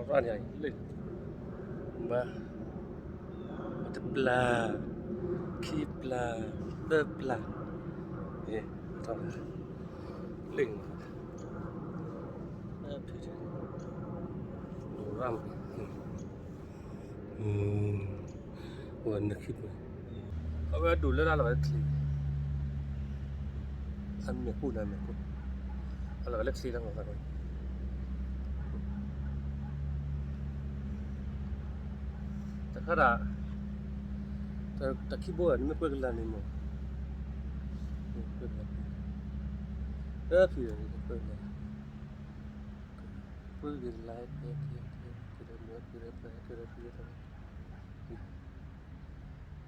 ရၣ်န့ၣ်လၢ ဘၣ် တပျၢ် ခံပျၢ် သၢပျၢ် ထီၣ် လၢ ရၣ်မ ဝဲနခံ အဝဲဒိးလၢလၢလီၤဝဲချ့ အမဲာ်ကိၣ်န့ၣ် အမဲာ်ကိၣ် အလီၤဝဲလၢချ့လၢမၤသး တခါဒၣ် တၢ်ခံဘိန့ၣ် မ့ၢ်ကွဲကလၤန့ၣ်မး တၢ်ဖံးန့ၣ် ကွဲကလၤ ကွဲကလၤ က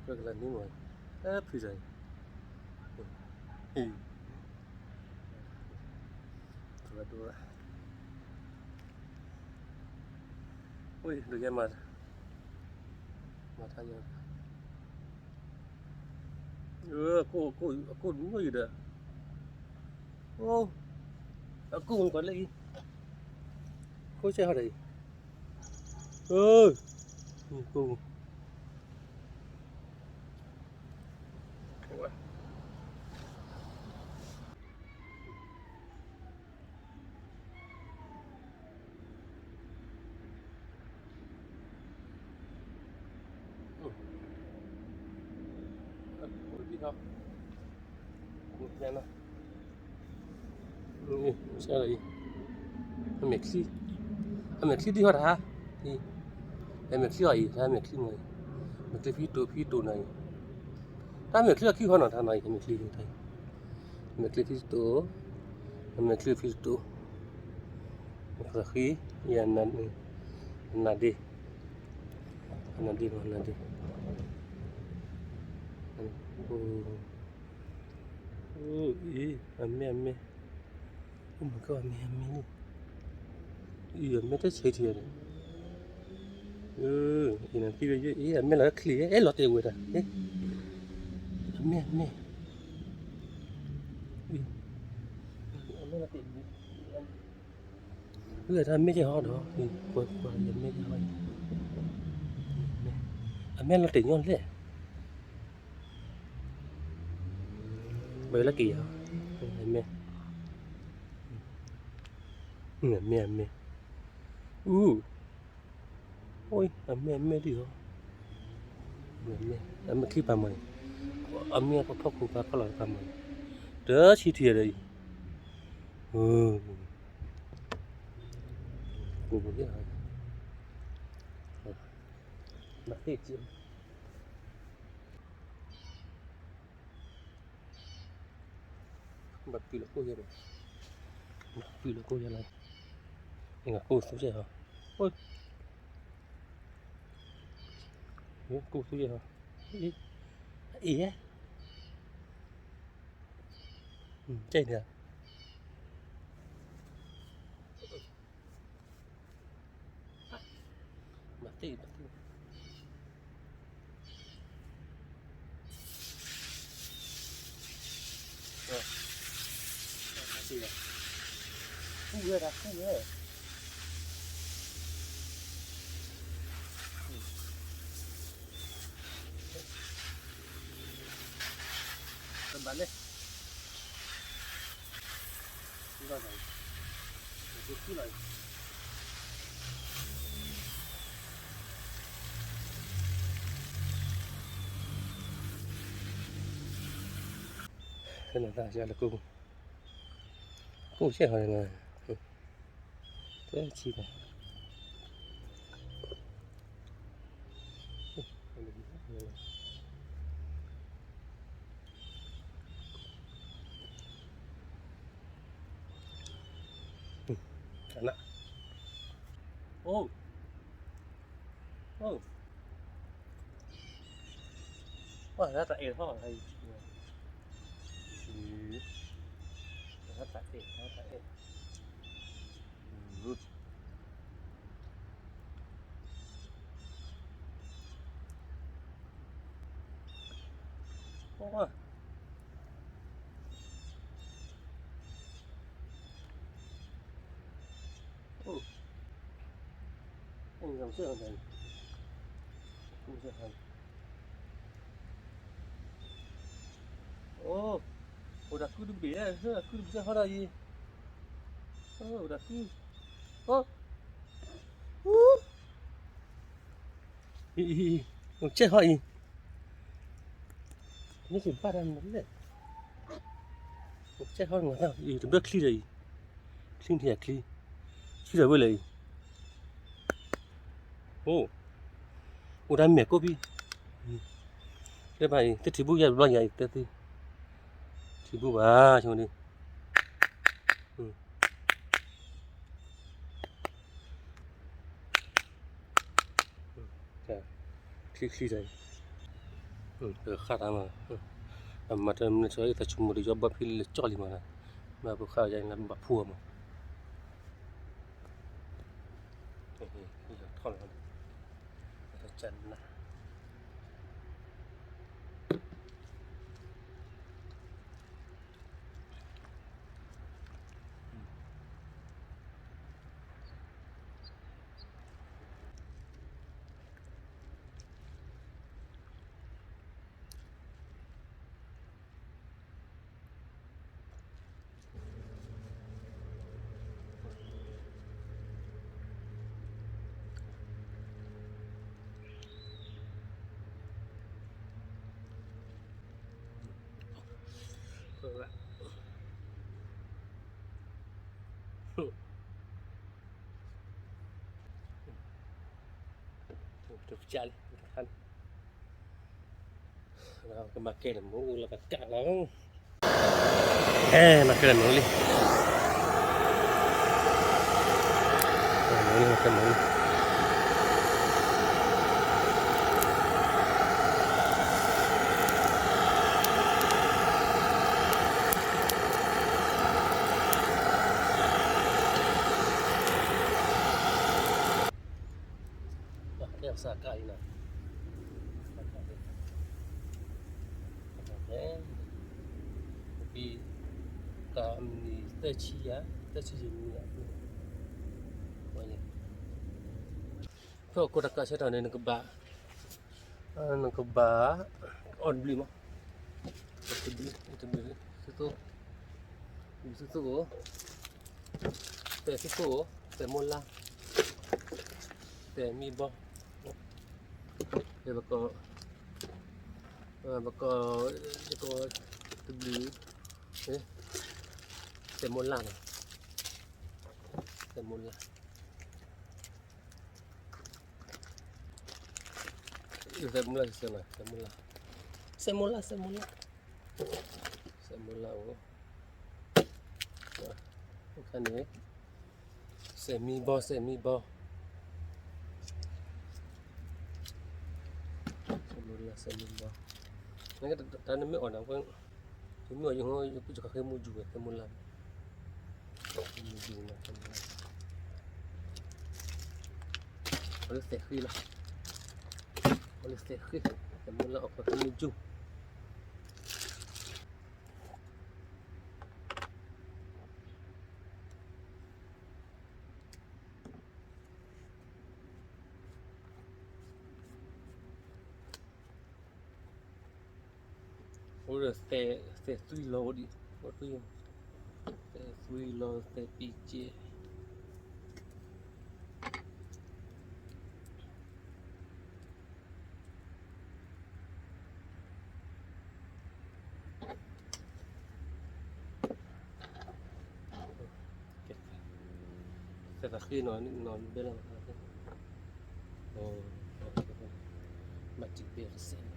ွဲကလၤန့ၣ်မး တၢ်ဖံးတၢ် ဟံၣ် သရၣ်ဒိၣ်ရၣ် အိၣ်ဒိးယဲမၤ မၤထါယဲ အကိၣ် အကိၣ် အကိၣ်ဒိၣ်ယံၤဒီး အိၣ် အကိၣ်မ့ၢ်ကွၢ်လၢအံၤ ခိၣ်စဲဟီၣ်ဒီးအံၤ အိၣ် ကိၣ် အမဲာ်ချံ အမဲာ်ချံဒံဟီၣ်တဟါ အမဲာ်ချံအီၤအံၤ တၢ်မဲာ်ချံမ့ၢ် မဲာ်ချံဖံတိၤဖံတိၤနၤအံၤ တၢ်မဲာ်ချံအခံဟီၣ်နီၤ တၢ်နီၤအံၤ မဲာ်ချံ မဲာ်ချံဖံတိၤ မဲာ်ချံဖံတိၤ ဃီ နၤဒ့ နၤဒ့ နၤဒ့ အံၤ အမဲာ် အမဲာ် အိၣ်မ့ၢ်ကီၢ်အမဲာ် အမဲာ်န့ၣ် အံၤ အမဲာ်တဆံးထံၣ်ဒီး အံၤ နသံဝဲ အံၤ အမဲာ်လီၤချံ အဲၣ်လီၤတဲာ်ဝဲဒၣ် အမဲာ် အမဲာ် အမဲာ်လီၤတဲာ် ဝဲဒၣ်မဲာ်ကဲဟီဒီး ကွၢ်ကွၢ် ယမဲာ်ကဲဟီ အမဲာ်လီၤတဲာ်ညီလဲၣ် ဘၣ်လၢက့ၤယၤ အမဲာ် အမဲာ် အမဲာ် အူ အိၣ် အမဲာ် အမဲာ်ဒံးဟီ အမဲာ်ချံပာ်မၤန့ၣ် အမဲာ်ကဖီခိၣ်ပာ်ဖီလီၤပာ်မၤန့ၣ် တၢ်ဆံးထံၣ်ဒီးအံၤ ကိၣ်ဘိယဲ မၤသ့ၣ်က့ ဘၣ်ပျုၤလီၤကိၣ်ယဲဘၣ်, ဘၣ်ပျုၤလီၤကိၣ်ယဲလီၤ, ကိၣ်သူယဲဟီ, ကိၣ်သူယဲဟီ, အ့ၣ်, ကဲန့ၣ် မၤသ့ၣ်, မၤသ့ၣ်, မၤသ့ၣ်, ကူၣ်ဝဲဒၣ်ကူၣ်ဝဲ, တဘၣ်လဲၣ် နတၢ်ယၤလၢကိၣ်, ကိၣ်စဲၣ်ဟီန့ၣ်, တဆံးဘၣ် အိၣ်, အိၣ်, ပှၤတၢ်အဲၣ်ထီၣ်, တၢ်အဲၣ်, တၢ်အဲၣ် အိၣ်, အိၣ်, အိၣ်, အိၣ်ဒီးကုတဘ့ၣ်, ကုတဘ့ၣ်ဟီဒီးအံၤ, အိၣ်ဒီးကု, အိၣ်, အိၣ်ကဲဟီအံၤ, မ့ၢ်ကဘၣ်တၢ်မလဲၣ်, အိၣ်ကဲဟီ, တဘျီချံဒီးအံၤ, ချံထံချံ, ချံဒီးဝဲလဲၣ်အံၤ, အိၣ်, အိၣ်တၢ်မဲာ်ကိးဖံ, တဘၣ်အံၤ တထံၣ်ဘူၣ်ယၤတဘျီညါအံၤ တသ့, ထံၣ်ဘူၣ်ဘၣ်, ဆိန့ၣ်, ချံချံဒီး, ဃၣ်တၢ်မး, အမၤတၢ်မနုၤဆိအသးဆိကမိၣ်ဒီး ယီဘီဖံလၢကၠီလံမး, မ့ၢ်ပဃၣ်ယၤလၢဘၣ်ဖှူအီၤမး, ထီၣ်လီၤ, ကနၣ် တကလံ, ကမၤကဲဒီးမ့ၣ်အူလၢကကးလီၤ, အဲ မၤကဲဒီးမ့ၣ်အူလံ, မ့ၣ်အူလံ, မၤကဲမ့ၣ်အူလံ. ကဲစးကါအံၤနီၤ, ကဲ, ပကမံၤသၢဆံယၤ, သၢဆံယၤမံၤယၤ, ဝဲန့ၣ်, ဖဲအခိၣ်တၢ်ကးဆၢထၢၣ်န့ၣ် နကဘၣ်, နကဘၣ်, အီၣ်တဘျုးမး, တဘျုး, တဘျုး, သုသိ, သုသိအိၣ်, သဲးသုသိအိၣ်, သဲးမိၢ်လါ, သဲးမံဘီ, ပက, ပက, တဘျုး, သဲးမိၢ်လါန့ၣ်, သဲးမိၢ်လါ သဲးမိၢ်လါ, သဲးမိၢ်လါ, သဲးမိၢ်လါ, သဲးမိၢ်လါ, သဲးမိၢ်လါအိၣ်, အခါန့ၣ်, သဲးမံဘီ, သဲးမံဘီ, သဲးမိၢ်လါ, သဲးမံဘီ, တၢ်နမ့ၢ်အီၣ်န့ၣ်, ယမ့ၢ်အီၣ်ယဃီ, ယကဃ့မူယူၤဝဲ သဲးမိၢ်လါ, မူယူၤန့ၣ်, အီၣ်လၢသဲးဃ့လီၤ, အီၣ်လၢသဲးဃ့, သဲးမိၢ်လါအီၣ်ဃီမူယူၤ အိၣ်ဒီးသဲးသွံလီၤအိၣ်ဒံး, သဲးသွံလီၤ, သဲးသွံလီၤ, သဲးပံကဲး သဲးသးဃ့နီၤ, နီၤဘဲလီၤ, မၤတံၢ်ဘဲတစဲး,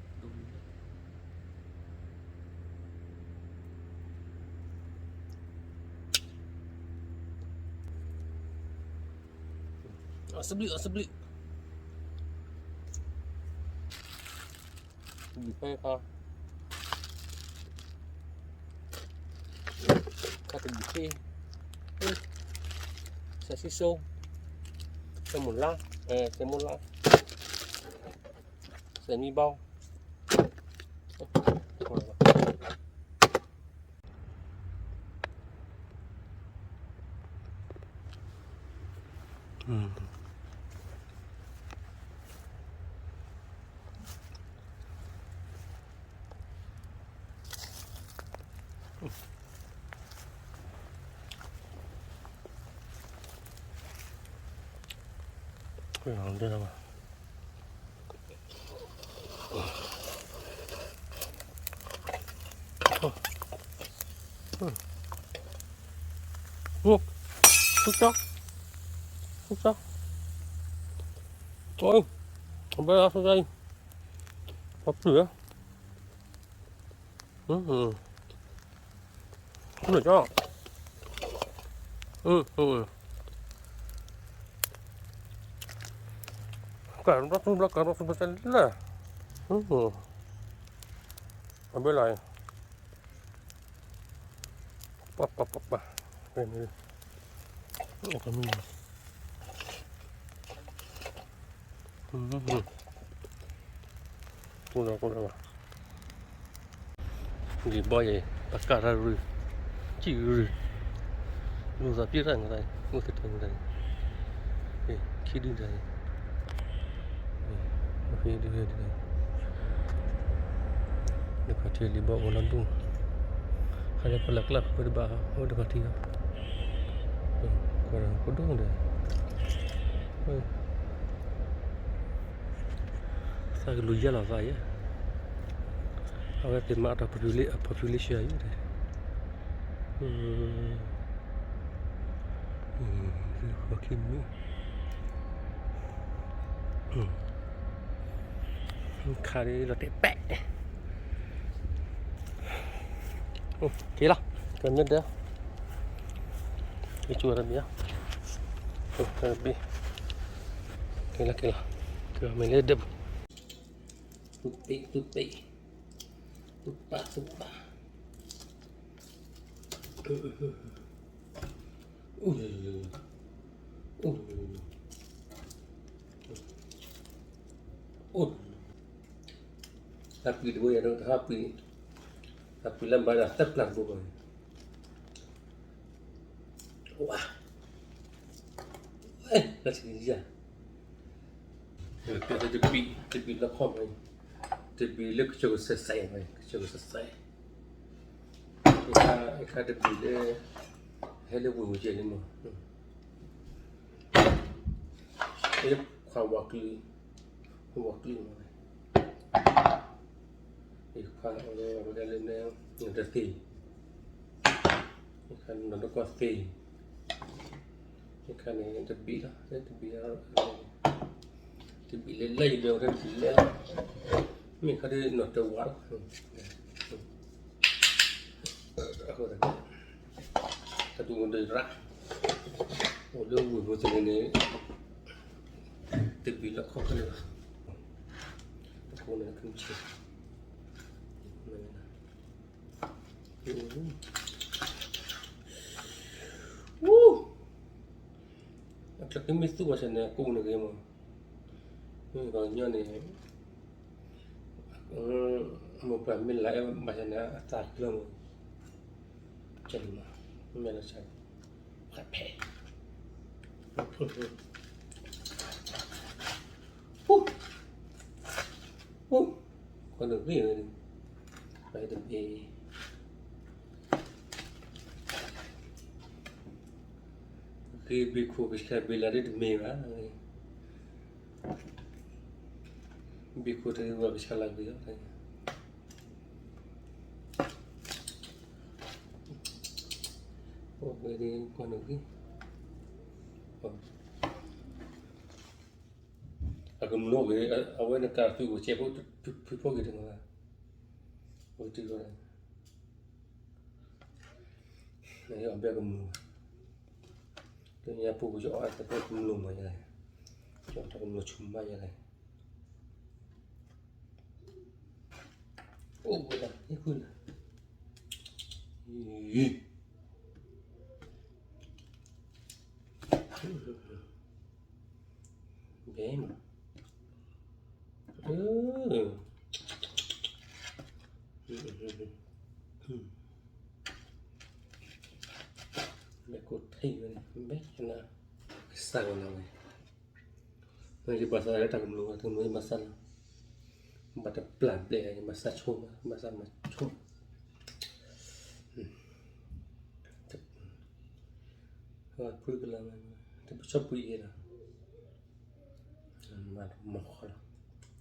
အစဘျုး, အစဘျုး, တဘျုးဖဲခါ, ခါတဘျုးဖဲ, စဲးဆံစိ, သဲးမိၢ်လါ, သဲးမိၢ်လါ, သဲးမံဘီ အ ဒဲလီၤဘၣ်. ဆူကၠီ, ဆူကၠီ, အဘဲဆူကၠီအံၤ, ပှၤပျုၢ်ဧါ, ဆူကၠီ, ကၢ်ဒီးဆူဘျီ ကၢ်ဒီးဆူဘျီလၢ, အဘဲလီၤ, ပှၤပှၤပှၤပှၤ, လံာ်ဘီယဲၢ် ပကၢ်တၢ်ရုၢ်, စံၣ်ရုၢ်, လူၤသးပျံၢ်တၢ်န့ၣ်တၢ်, အိၣ်သတးန့ၣ်တၢ်, ခံဒုၣ်တၢ်, ဒုၣ်, ဒုၣ်, လံာ်ဘီအိၣ်လၢဘူၣ်, ဟးလၢပလၢ်ကျၢ်ပတဘၣ် အိၣ်တခီထံလီၤ, ကဒိၣ်ဒီး သးကလူၤယါလီၤသးယဲ, အဝဲသ့ၣ်မၤအတၢ် population အယဲ, ခါဒ်လီၤတဲာ်ပဲာ်, က့ၤလီၤ, ကမ့ၢ်ဒၢ က့ၤကၠူၣ်တဘ့ၣ်, က့ၤလီၤ က့ၤလီၤ, ကမ့ၢ်လၢဒၢပူၤ, သူပ့ၤ သူပ့ၤ, သူပာ် သူပာ်, အိၣ်, အိၣ်, အိၣ်, ဟးပှံၤတဘိယၤဒီး ဟးပှံၤ, ဟးပှံၤလၢဘၣ်ဒီးသၢပျၢ်တဘိဘၣ်, ဝါ, လၢဆံယၤ တဘံၣ် တဘံၣ်လၢခီၣ်မး, တဘံၣ်လၢကစၢၢ်ကစဲးစဲး, ကစၢၢ်ကစဲးစဲး, အခါတဘံၣ်လၢ ဟဲလၢဝ့ၢ်ဝဲကဲလံမး, ခွါဝါကျု, ခွါဝါကျုမး, ခွါလၢအဝဲဒၣ်လၢန့ၣ် တသ့, အခါနီၢ်တကီၢ်သ့, အခါန့ၣ်တဘံၣ်လီၤ, တဘံၣ်လီၤ, တဘံၣ်လၢလဲၣ်ယဒၢဝဲတဘံၣ်လဲၣ်လီၤ, မ့ၢ်ခါဒ်နီၢ်တဝါလီၤ, အဃိသတးန့ၣ် တၢ်ဒုးအိၣ်ဒီးရၣ်, အိၣ်လၢဝ့ၢ်ဖိသ့ၣ်န့ၣ်, တဘံၣ်လၢခီၣ်ဖဲန့ၣ်လီၤ, အဃိန့ၣ် အကျဲကမ့ၢ်သူၣ်ဘၣ်ဆၣ်န့ၣ် အကူန့ၣ်ဂ့ၤမး, မ့ၢ်ပှၤကညီန့ၣ် မိၢ်ပှၢ်မ့ၢ်လၢအဲၣ်ဘၣ်ဆၣ်န့ၣ် အသးကျၢၤမး, ကဲလံမး, မ့ၢ်လီၤဆၣ်, ဖဲ, အိၣ်, အိၣ်, ကီၢ်နဂ့ၢ်ဝဲ, ပတမ့ၢ် ဂ့ၤဘ့ၣ်ခိၣ်ကဆှီဘ့ၣ်လၢ်ဒ်တမ့ၢ်ဘၣ်, ဘ့ၣ်ခိၣ်တဂ့ၤဝဲကဆှီလၢ်ကွံာ်လီၤ, အိၣ်ဝဲဒၣ်ကီၢ်နဂ့ၢ်, အကမျၢၢ်ဂ့ၤ, အဝဲနကးသုးအိၣ်ကဲးဖိ, ဖုဖိဂ့ၤတနီၤ, အိၣ်တုၤဝဲ, အဘဲကမျၢၢ်, တနံၤအပူၤကယီၤအီၣ်တၢ်ကမျၢၢ်မးယဲ, ယီၤတၢ်ကမျၢၢ်ဆူၣ်မးယဲ, အိၣ်ဝဲဒၣ်ဟ့ၣ်ဃုာ်လၢ, ဘဲမး, ဘဲကိးထံၣ်ဝဲန့ၣ် ဘဲနၤ, ကစၢ်ဝဲနၤဝဲ, ယဘၣ်သးလၢတၢ်ကမျၢၢ်ဝဲ တၢ်ကမျၢၢ်ယဘၣ်သးလီၤ, ဘၣ်တပျၢ်ဘျဲၣ် ယဘၣ်သးဆိ, ဘၣ်သးမၤဆိ, ဖုကလၤ, တပဆီၣ်ပှံၤယဲလီၤ, မၤမီၢ်ဃီ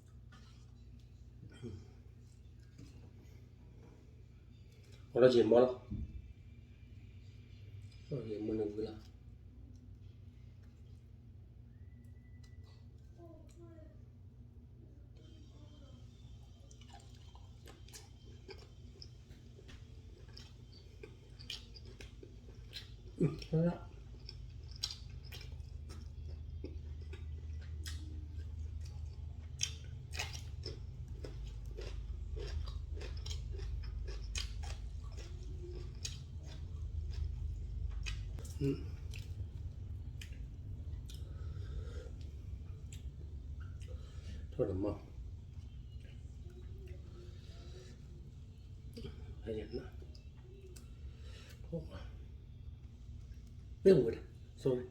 လီၤ, အီၣ်လီၤက့ၤမီၢ်လီၤ, အီၣ်က့ၤမီၢ်န့ၣ်ဝံၤလီၤ. ထီၣ်တမီၢ်, မ့ၢ်ဝဲဒၣ် sorry,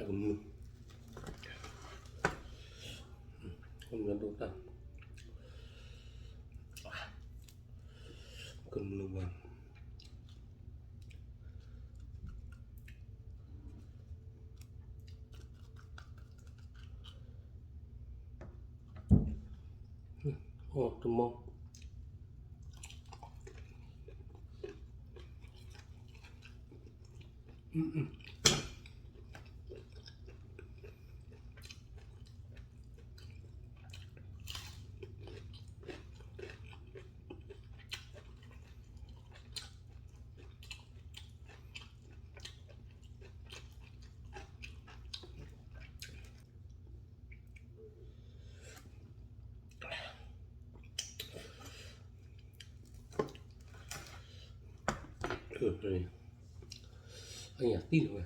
အကမူၣ်, ကမူၣ်ဒိၣ်တၢ်, ကမူၣ်ဝဲ အိၣ်တမီၢ်, အညၣ်သံလီၤဝဲ,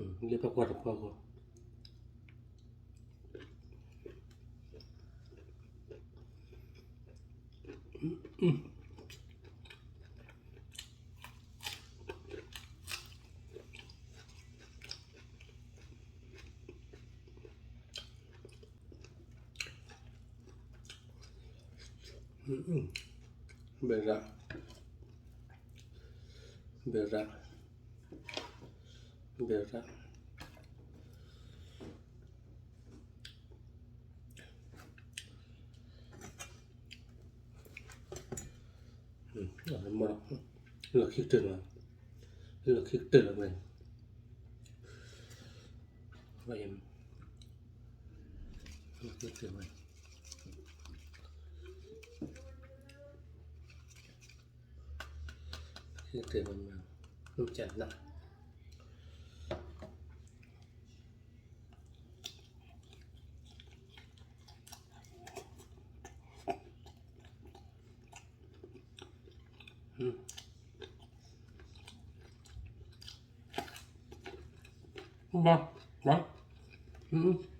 လၢပှၤကွၢ်တပှၢ်ဂီၢ် ဘဲၣ်ရၣ်, ဘဲၣ်ရၣ်, ဘဲၣ်ရၣ်, လီၢ်ခံကတၢၢ်လီၤ, လီၢ်ခံကတၢၢ်လီၤဝဲ, လီၢ်ခံကတၢၢ်ဝဲ, ခံကတၢၢ်ဝဲ, မ့ၢ်ကနၣ် ဘၣ်, ဘၣ်,